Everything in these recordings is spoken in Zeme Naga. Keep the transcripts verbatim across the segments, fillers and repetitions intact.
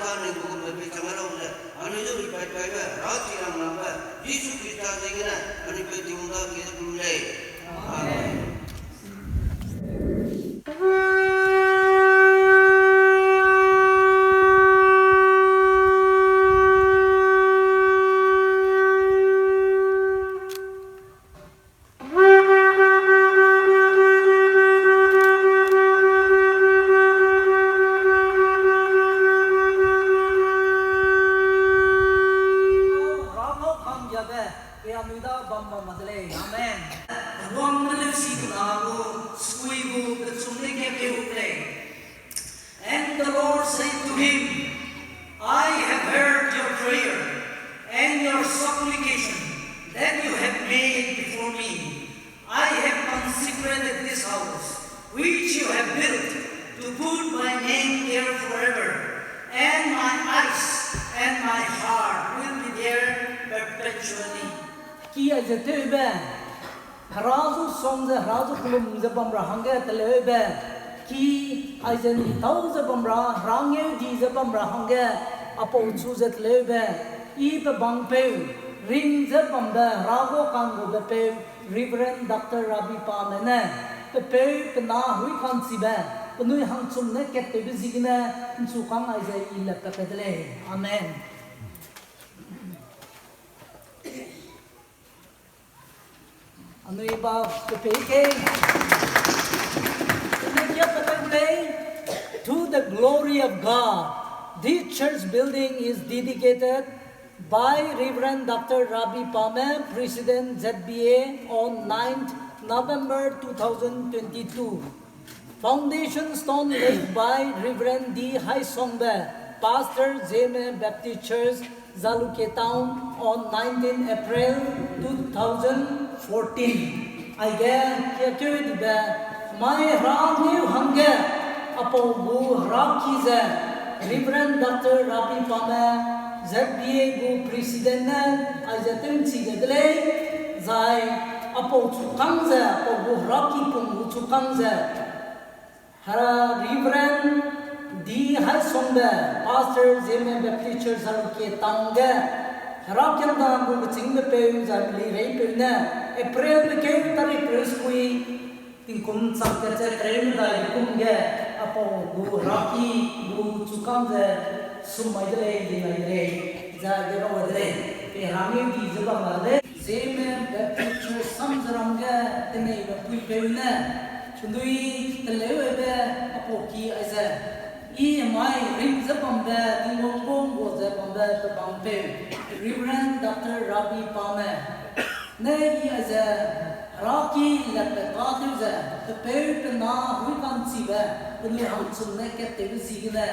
Anui gu gumbe pei chang lau ze, anui zu ri pai pai be, ra chi rang rang be, Jisu Krista ziegene, anui pe Tingwang da ke lu lei. Amen. Rangau kanggiabe, pe anui da bam bam ma de lei. Amen. Wang ne leusi gu na gu, sukui gu, kechum ne ge pe gu lei. And the Lord said to him, I have heard your prayer and your supplication that you have made before me. I have consecrated this house, which you have built, to put my name there forever, and my eyes and my heart will be there perpetually. Ki aize tewbe, Hera zu song ze, Hera zu kelum ze bam ra hangge teleube, ki aize ni tau ze bam ra, Hera ngeu di ze bam ra hangge, apau chu ze teleube, i pe bangpeu, ring ze bambe, Hera gu kang gube peu, Reverend Doctor Rabi Pame ne, pe peu, pe na, hui ka'nchibe, penui hangchum ne kattewbe ziegene, nchu kang aize i le pe pe de lei. Amen. Anui ba pe pe ke. Anui kia pe pe lei. To the glory of God, this church building is dedicated by Reverend Doctor Rabi Pame, President Z B A, on ninth November two thousand twenty-two. Foundation stone laid by Reverend D Haisongbe, Pastor Zeme Baptist Church, Jalukie Town, on nineteen April two thousand fourteen. Aige kiakeu dibe, mai Hera ngeu hangge, apau gu Hera ki ze, Reverend Doctor Rabi Pame, Z B A gu President ne, aize tew'nchi ge de lei, zai apau chu kang ze, apau gu Hera ki pung gu chu kang ze, Hera Reverend D Haisongbe, Pastor Zeme Baptist Church Jalukie Town ge, Hera kiamda gu kechîngbe peu zai peli reipeu ne, April pe keu tarik reu sukui, tingkum chang kat ze kereu medai kum ge, apau gu Hera ki gu chu kang ze, sum mai de lei, di mai de lei, zai de rau de lei, pe Hera ngeu di ze bam la de lei. Zeme Baptist Church Samzeram ge, teneibe puipeu ne, chendui teleube, apau ki aize, i mai ring ze bambe, Tingwang bam gu ze bambe, pe bangpeu, Reverend Doctor Rabi Pame ne i aize, Hera ki latbe tâtew ze, pe peu pe na hui ka'nchibe, penui hangchum ne kattewbe ziegene,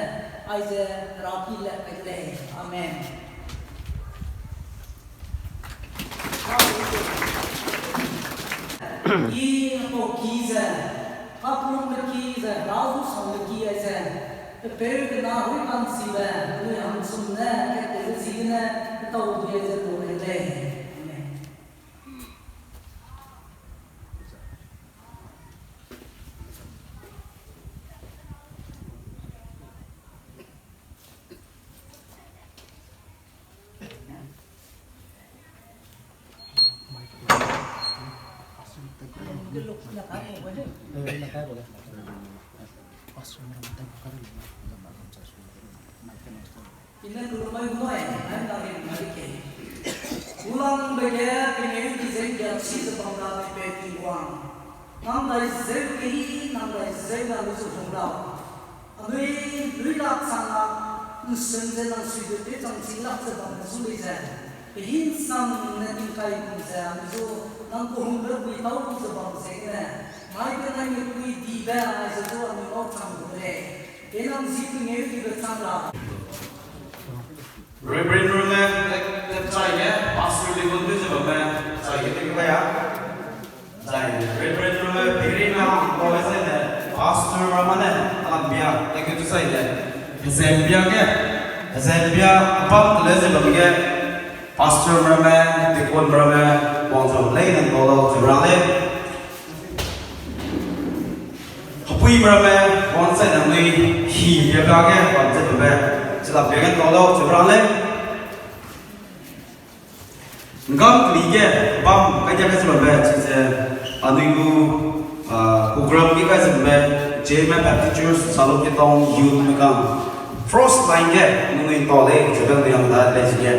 aize Hera ki latbe de lei. Amen. I apau ki ze, kaplungbe ki ze, Hera zu sangbe ki aize, pe peu pe na hui ka'nchibe, penui hangchum ne kattewbe ziegene, petau di aize lu lei de lei. Amen. Ine lu mai nui, ai na ri mai ke. Ulangbe ge pengeu ki zeng ge chi ze bam ra pe Tingwang. Nang dai zeu ki, nang dai zeu na lu zu hung lau. Anui lui lak chang a, nsen ze nang sui de pe chang chi lak ze bam zu lei ze. Pe hin sang ne tingkai kum ze, anui zu nang ku hung be pui tau lu ze bam ze ne. Mai pe nai ni pui di be, ai ze zu anui lau chang gu lei. Pe nang zi pengeu di be chang la. Reverend Rule, tek, tek chai ge, Pastor Liwon du ze bamme, chai ge tek baya. Zai, Reverend Rule, Piri na, ko zai ne, Pastor Ramane, Alambia, tek tu zai ne. Zambia ge, Zambia, bam le ze bamme, Pastor Rame, Deacon Rame, wang zau lei ne, ko lau zu ra lei. Hapui ramme, wangchai nangnui, hi bia kage bam ze bambe, Sila pege tau lau, chibe rang lei. Ngam keli ge bam kai dia kai ze bambe, chize anui gu, ah, program ge kai ze bambe, Zeme Baptist Church, Salu Ketong Youth me kang. First line ge, nunui tau lei, chibe nui ang da lei chige.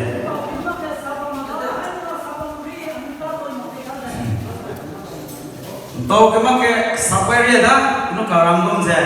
Ntau kemak ke sapai ria da, nu karang gum ze.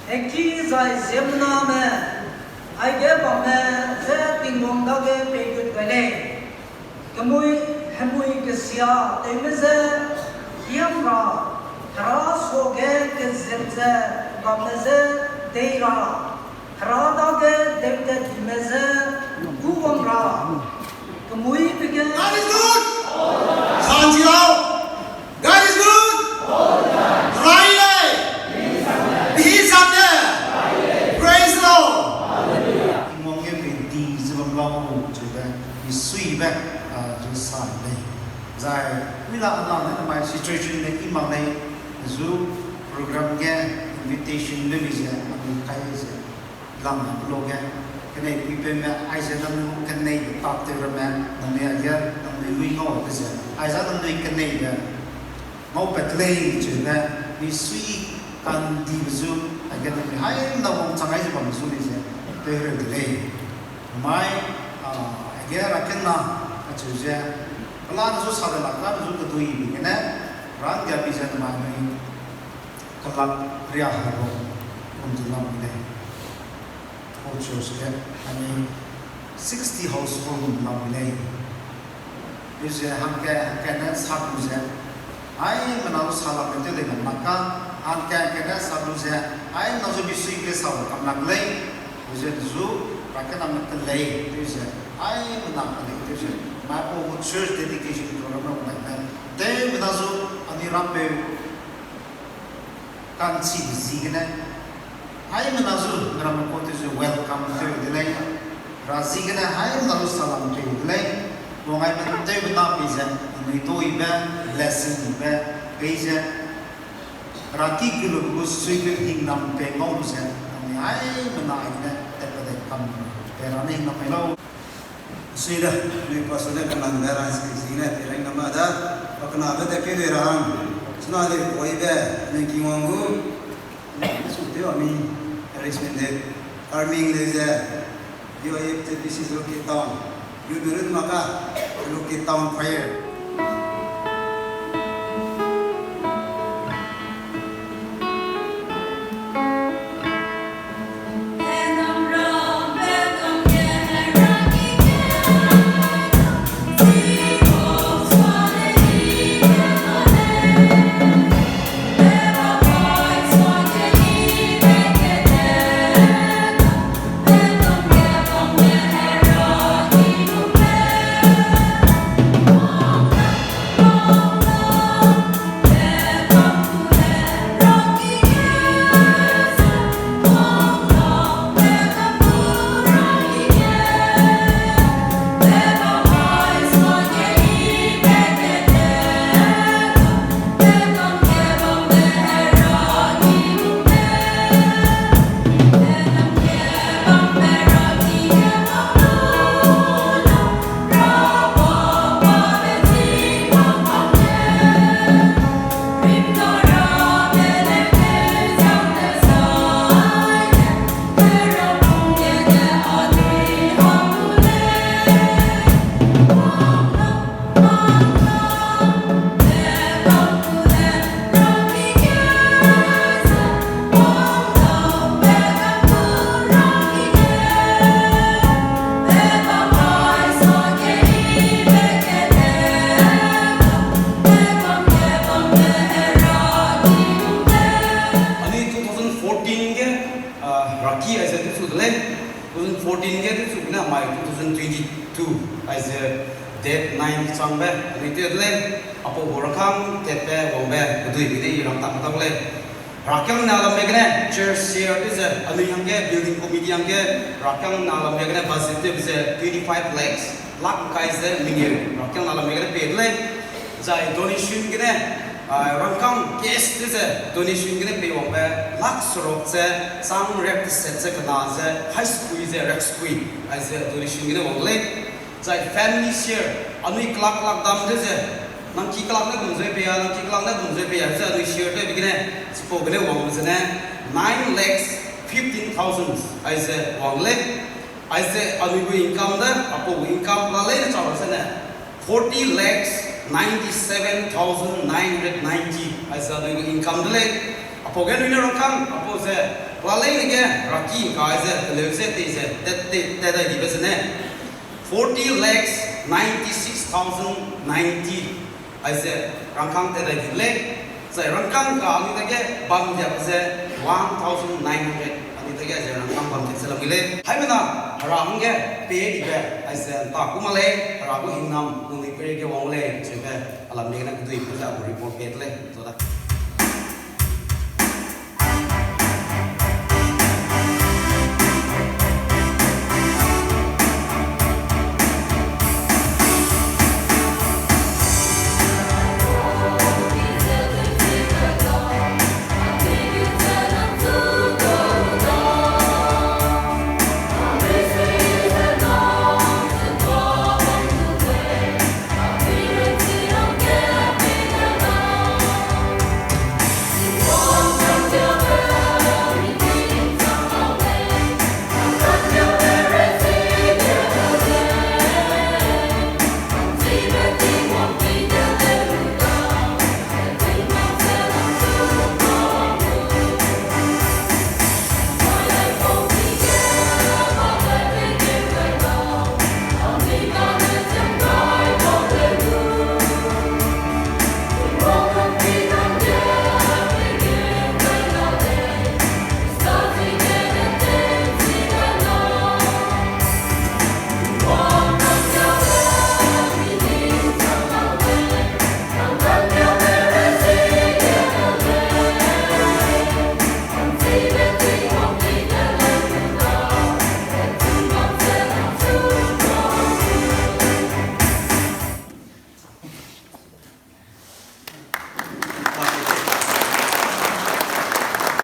Heki zai ziemmename, aige bamme je Tingwang dage peigut gai lei. Kemui, hemui kesia tewme je hiam ra, hera suage kezep ze bamme je dei ra, hera dage dewtatdime je kûwang ra, kemui pege God is good! Sanji lau! God is good! Rai lei! Pehî sam ne! Praise the Lord! Tingwang ge pedi ze bam lau, chibe, misuibe, a, zu sa lei. Zai, ui la la ne mai situation ne i mak lei, zu program ge invitation le mi ze, anui kai ze, lang ne lo ge, kenei puipeume, aize nangnui keneibe tak tew ramme, nangnui aige, nangnui lui ngau be ze, aize nangnui keneibe, ngaupat lei chibe, misui kandibe zu, aige nangnui haimena wangchang ai ze bam zu lei ze, tew reu de lei. Mai, a, aige rakena, acheu ze, kela ne zu sa de lak ka ne zu keduibe gene, ranggabi ze namai nui, kelak ria hero, kum ze lam lei. Pau church ge, ani sixty household lam lei. Lu ze hangke, hangke ne sa lu ze, aimena lu sa lam lei tew lei kam lak ka, hangke, hangke ne sa lu ze, aimena zu misui ke sa lam kam lak lei. Lu ze zu, rakename te lei, lu ze, aimena te lei, lu ze, mai pau gu church dedication program ram lak lei. Tew mena zu, ani rampeu, ka'nchibe ziegene, haimena zu, meramme kau tew ze welcome tew de lei, ra ziegene haimena zu salam tew de lei, wang aime tewbe na pei ze, anui duibe, blessing be, pei ze, ra ki kelu gu sui ge hingnam pei ngau lu ze, anui haimena aigene, tatbe dai kam, pei ra ne hingnam pei lau. Sui da, anui pastor ne kanang da ran si si ne, pei ra hingnam da, pa kenabe de keu de ra hang, suna de kuibe, anui Tingwang gu, anui su tew ami, arrangement de, farming de ze, U I F T P C Loki Town, U Mirun Maka, Loki Town Choir. Inge de chu ne mai two thousand twenty-two, aize date nine changbe, anui te de lei, apau gu rangkâng tatbe wangbe, kedui mi ne i rang tak tak lei. Rakiang na lambe gene, church share te ze, anui hangge, building committee hangge, rakiang na lambe gene, budget te ze, twenty-five lakhs, lak kai ze, mingeu, rakiang na lambe gene pe de lei. Zai donation gene, ah, rangkâng cash te ze, donation gene pei wangbe, lak seruk ze, chang riak teset ze kena ze, high school ze, riak school, aize donation gene wang lei. Zai family share, anui kelak kelak dam de ze, nang ki kelak ne gum zeu pei a, nang ki kelak ne gum zeu pei a, ze anui share tewbe gene, chipau gene wang zene, nine lakhs fifteen thousand, aize wang lei. Aize anui gu income de, apau gu income la leine chau zene, forty lakhs ninety-seven thousand nine hundred ninety, aize anui gu income de lei. Apau ge anui ne rangkâng, apau ze, la leine ge, raki ka aize, teleu ze, tei ze, tat, tat, tat dai dibe zene, forty lakhs ninety-six thousand ninety, aize rangkâng tat dai di lei. Zai rangkâng ka anui dage bam diak ze one thousand nine hundred, anui dage ze rangkâng bam diak ze lam di lei. Haimena, Hera hangge pe dibe, aize ta ku ma lei, Hera gu hingnam, nangnui peireige wang lei, cheube, alam degene kedui, pe ze a gu report pe de lei, to da.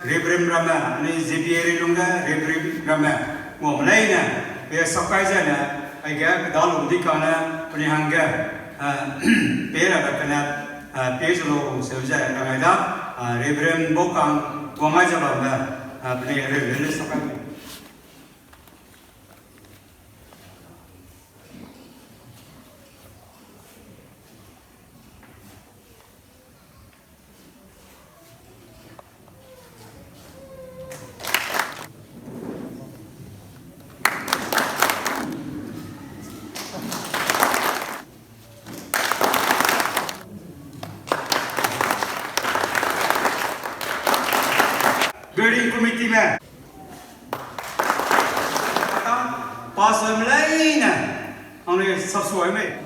Reverend ramme, anui Z B A ri lungge Reverend ramme, ngam leine, pe sakai zene, aige keda lung di kane, penui hangge, eh, pe rabe kane, eh, pe zelo seu ze, rangai da, eh, Reverend Bokang, guang ai ze bambe, eh, penui reu le sakai. Building committee me. Pastor me leine, anui sapsuai mei.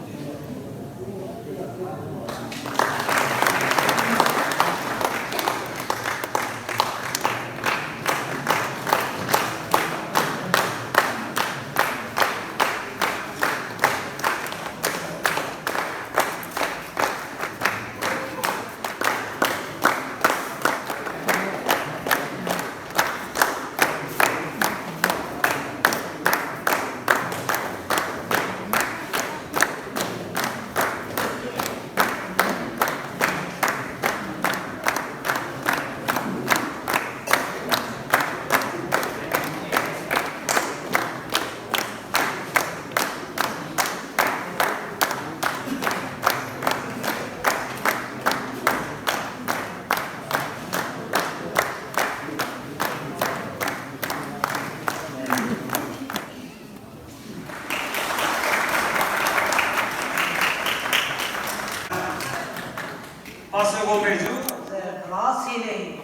Pastor Gomez, the class ceiling,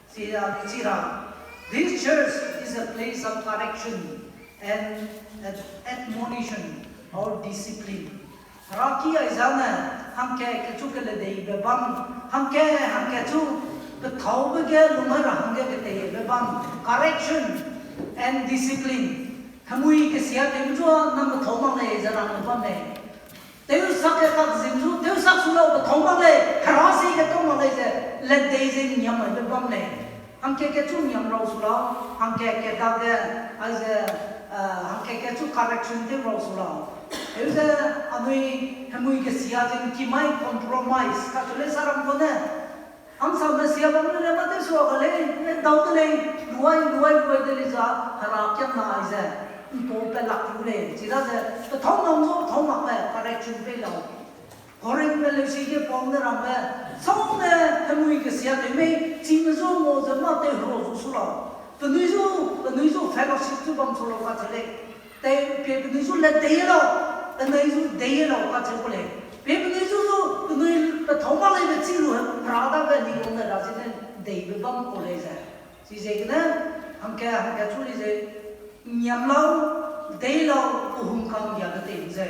Sira, Sira. This church is a place of connection. and admonition or discipline. Heraki aizane, hangke kechu keledeibe bam, hangke, hangke chu pethaube ge lumai ra hangge keteibe bam, correction and discipline. Hemui kesia tewbe zua nang pethau mak lei ze rang bam lei. Tewsak ke kak zim zu, tewsak su lau pethau mak lei, hera si ke tau mak lei ze, ledei ze ngiam maibe bam lei. Hangke kechu ngiam rau su lau, hangke ke dage, aize, hangke kechu correction tew rau su lau. Heuze, anui hemui kesia ze ngkimai compromise, kacheu lei saram kune. Hangsame sia bam lu le mâ tew sua ga lei, ne dau de lei, luai, luai, luai de lei za, herakiangna aize, ’mpau pe lak lu lei, chidaze, pethau mak zu, pethau makbe, correction pei lau. Korintme leusi ge Paul ne rangbe, saume hemui kesia tew mei, chime zu ngau ze mâ tew hera zu su lau. Penui zu, penui zu fellowship zu bam su lau kacheu lei. Tei pe penui zu le dei lau, penui zu dei lau kacheu ku lei. Pe penui zu zu, penui pethau mak leibe chi lu, hera dage di wang ne ra zene deibe bam ku lei ze. Chizegene, hangke, hangke chu lei ze, ngiam lau, dei lau, pe hungkang giabe tei ze.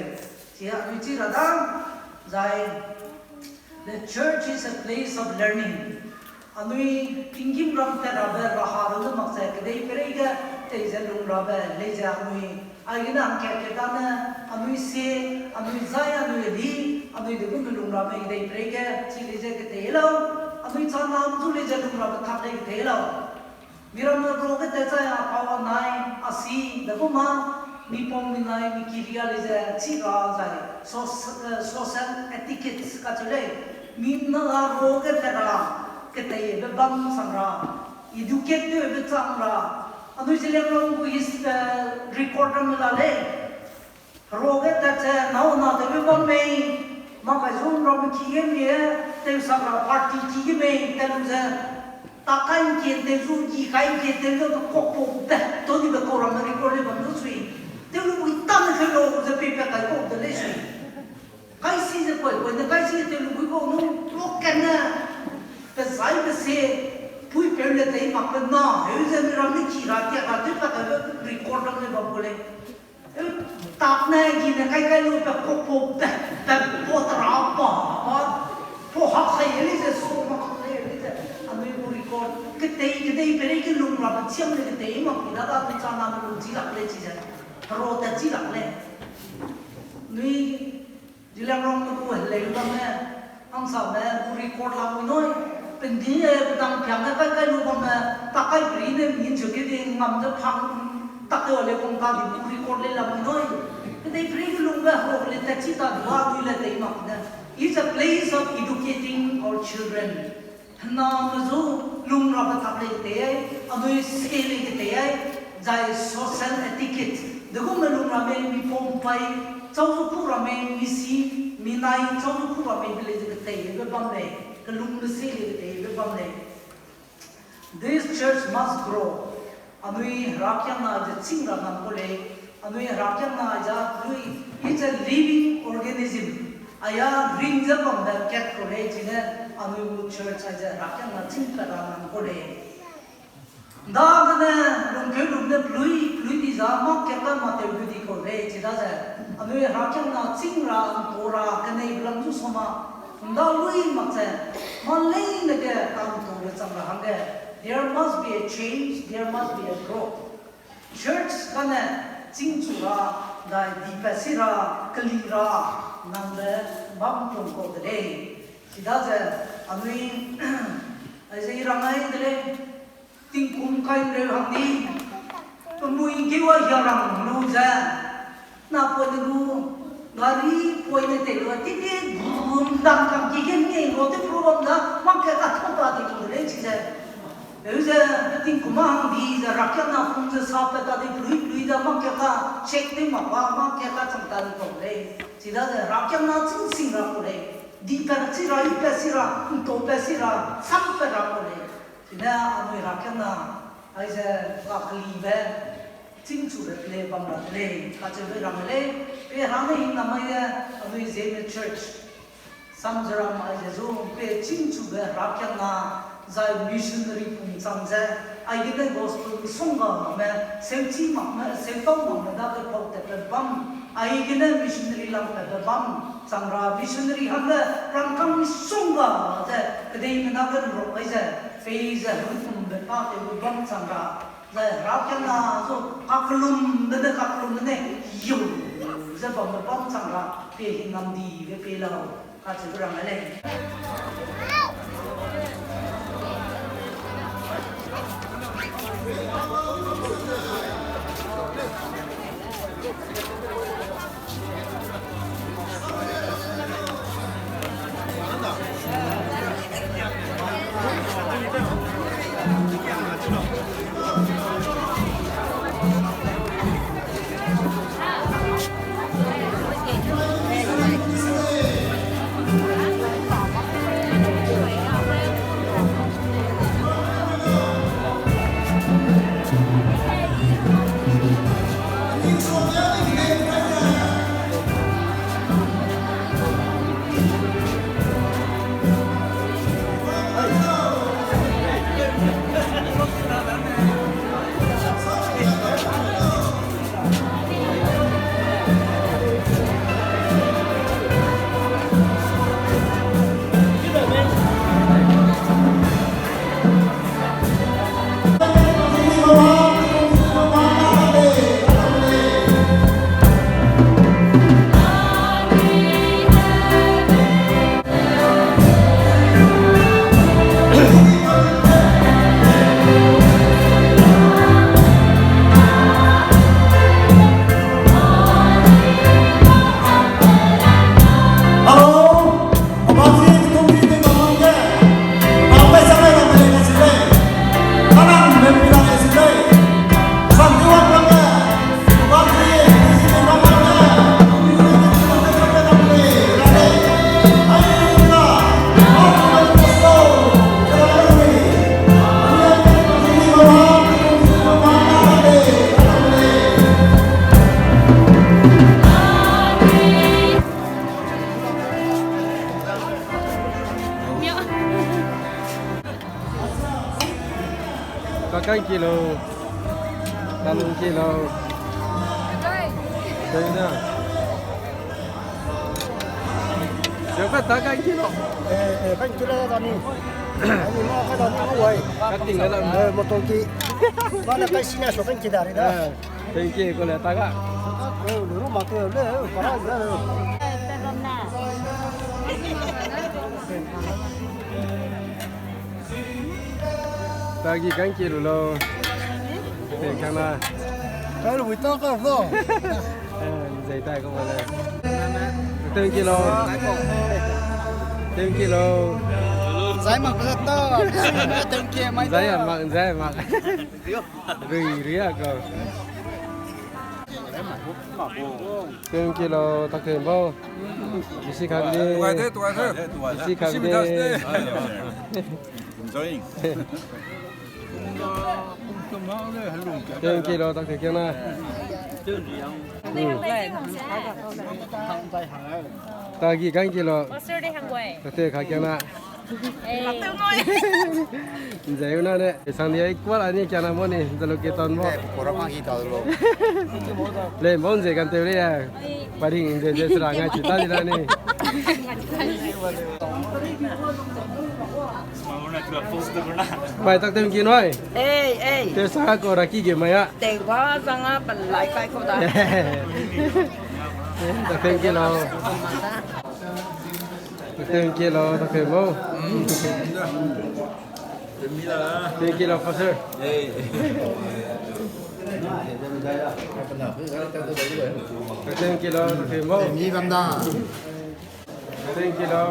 Chi anui chi ra da, zai, the church is a place of learning. Anui tinggîm ram tat rabe raha runne mak ze kedei pereige tei ze lung rabe lei ze anui. Aigene hangkat ke dane anui sie, anui zai, anui li, anui de gu me lung rabe kedei pereige chi lei ze ketei lau. Anui chanam zu lei ze lung rabe tak lei ketei lau. Miramme ruage tat zai a pau a nai, a si, de gu ma, mi pau mi nai, mi kiria lei ze chi ra zai, soc-, eh, social etiquette kacheu lei, mi na ruage tat ra, keteibe bam sang ra, educate tewbe chang ra, anui Zeliangrong gu his-, eh, record ramme la lei. Ruage tat ze nâu na tewbe bam mei, mâ kai zu ramme ki ge mie, tewsak ra party ki ge mei, tat lu ze, ta kai ’ngkie tew zu, ki kai ’ngkie tew zu, pe kuak pau be, tau dibe kau ramme record lei bam zu sui. Tew lu bui ta ne keu lau ze peipat kai kau de lei sui. Kai si ze kuai kuai ne kai si ze tew lu bui kau nu, ruak kane, pe zai pe se, puipeu le tei makbe na, heu ze miramme ki ra tiak ra tew pat kaibe record ramme bam ku lei. Tak ne gine kai kai lu pe kuak pau be, pe pau tera pa, pa, pau hak kai lei ze, su mak lei lei ze, anui gu record, ketei, kedei pereige lung rabe chiam le ketei mak ki da da, anui chaname lung chi lak lei chi ze, hera tat chi lak lei. Anui Zeliangrong me gu heleu bamme, hangsame gu record lamui nui, pendi, eh, pedang piang ne kai kai lu bamme, tak kai peri ne mi ’ncheu kedi ngam ze phang, tak te le kung ta di gu record lei lamui nui. Kedei pereige lungbe hera le tat chi ta di ba, anui le tei mak ne. It's a place of educating our children. Hename zu lung rabe tak lei ketei, anui sie lei ketei, zai social etiquette. De gu me lung ramme mi pau ’mpai, chau zu ku ramme mi si, mi nai, chau zu ku ramme be lei ze keteibe bam lei, kelungbe sie lei keteibe bam lei. This church must grow. Anui herakiangna ze chîng ra nang ku lei, anui herakiangna aize lui, it's a living organism. Aia ring ze bambe kat ku lei chine, anui gu church aize herakiangna chîng pat ra nang ku lei. Ndagene lungkeu lum ne pelui, pelui di za mâ kat kai mâ tew gu di kau lei, chidaze anui herakiangna chîng ra, ’nto ra, keneibe lam zu soma, nda lui mak ze, mâ leine ge ka'ntobe chang ra hangge, there must be a change, there must be a growth. Church kane chîngchu ra, dai dipat si ra, keli ra, nangbe bam pung kau de lei. Chidaze anui, aize i rang ai de lei, tingkum kai ’nreu hang di, pemui geu a hia rang lu ze, napoine gu, gari poine tei lu, titi gum dam kam ki ge ngei lu, tew program da, mâ kat ka thau ta di lu de lei chize. Heu ze, tingkum a hang di ze, herakiangna kum ze sapat ta di, pelui pelui da, mâ kat ka check tew mak ba, mâ kat ka chang ta di kau lei. Chidaze herakiangna chîng sing ra ku lei. Dipat chi ra, ipat si ra, ’ntopat si ra, sampat ra ku lei. Chine anui herakiangna, aize kakelibe, chîngchube pe lei bam ra de lei, kacheube rang lei, pe hane hingnamai ge, anui Zeme Church, Samzeram aize zu, pe chîngchube herakiangna, Zai missionary pung chang ze, aigene gospel misongga makme, seuchi makme, seutau makme dage pau tatbe bam, aigene missionary lang tatbe bam chang ra, missionary hangge rangkâng misongga ze, kedeime dage nrok ai ze, pei ze hungkumbe ta tewbe bam chang ra, zai herakiangna zu kakellumbe ne, kakellumbe ne, yu ze bambe bam chang ra, pei hingnam dibe pei lau. Kacheu rang lei. Kakai kilo. Kalung kilo. Dai na. Siapa tak kai kilo? Eh, eh, kai kilo da ni. Ani mau kai da ni mau wai. Kating da. Eh, motor ki. Mana kai sina so kai kida ri da. Eh. Thank you, ko le ta ga. Eh, lu ru ma te le, para le. Ta gi kan ki lu lo. Te kan na. Kai lu ta ka lo. Eh, zai ta ko le. Thank you lo. Thank you lo. Zai mak ta. Thank you, mai. Zai mak, zai mak. Rui, rui a ko. Thank you lo, tak te bau. Bisi khak de. Tuai de, tuai de. Bisi khak de. Enjoying. Thank you lo, tak te kiang na. Hmm. Ta gi kan ki lo. Pastor de hangwai. Tak te ka kiang na. Nzai una ne, sang dia equal ani kya na mo ni, zalo ke ton mo. Eh, pura ma ki ta lo. Le, mo nzai kan te le ya. Paring de de sra ngai chi ta di la ni. Pai tak tem ki noi. Ei, ei. Te sa ko ra ki ge ma ya. Te ba zanga ban lai kai ko da. Tak tem ki lo. Thank you lo, tak te mo. Thank you lo, Pastor. Thank you lo, tak te mo. Mi bam da. Thank you lo.